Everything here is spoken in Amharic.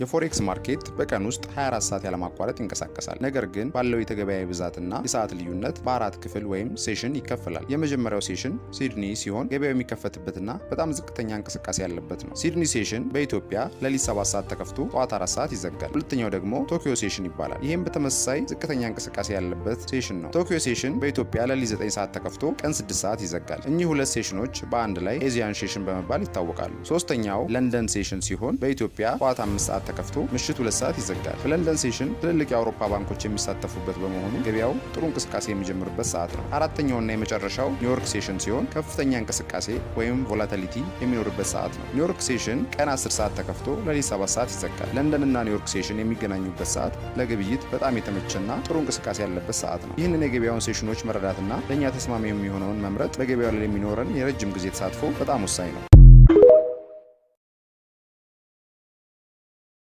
የ forex market በቀን ውስጥ 24 ሰዓት ያለማቋረጥ ይንቀሳቀሳል። ነገር ግን ባለው የተገበያይ ብዛትና የሰዓት ልዩነት በአራት ክፍል ወይም session ይከፈላል። የመጀመሪያው session ሲድኒ ሲሆን ገበያው የሚከፈትበትና በጣም ዝቅተኛ እንቅስቃሴ ያለበት ነው። ሲድኒ session በኢትዮጵያ ሌሊት 7 ሰዓት ተከፍቶ ጠዋት 4 ሰዓት ይዘጋል። ሁለተኛው ደግሞ ቶኪዮ session ይባላል። ይህም በተመሳሳይ ዝቅተኛ እንቅስቃሴ ያለበት session ነው። ቶኪዮ session በኢትዮጵያ ሌሊት 9 ሰዓት ተከፍቶ ቀን 6 ሰዓት ይዘጋል። እኚህ ሁለት session ኖች በአንድ ላይ Asian session በመባል ይታወቃሉ። ሶስተኛው ለንደን session ሲሆን በኢትዮጵያ ጠዋት 5 ሰዓት ተከፍቶ ምሽት 2 ሰዓት ይዘጋል። በለንደን session ትልልቅ የአውሮፓ ባንኮች የሚሳተፉበት በመሆኑ ገበያው ጥሩ እንቅስቃሴ የሚጀምርበት ሰዓት ነው። አራተኛውና የመጨረሻው ኒውዮርክ session ሲሆን ከፍተኛ እንቅስቃሴ ወይም volatility የሚኖርበት ሰዓት ነው። ኒውዮርክ session ቀን 10 ሰዓት ተከፍቶ ሌሊት 7 ሰዓት ይዘጋል። ለንደንና ኒውዮርክ session የሚገናኙበት ሰዓት ለግብይት በጣም የተመቸና ጥሩ እንቅስቃሴ ያለበት ሰዓት ነው። ይህንን የገበያውን session ኖች መረዳትና ለእኛ ተስማሚ የሚሆነውን መምረጥ በገበያው ላይ የሚኖረን የረጅም ጊዜ ተሳትፎ በጣም ወሳኝ ነው።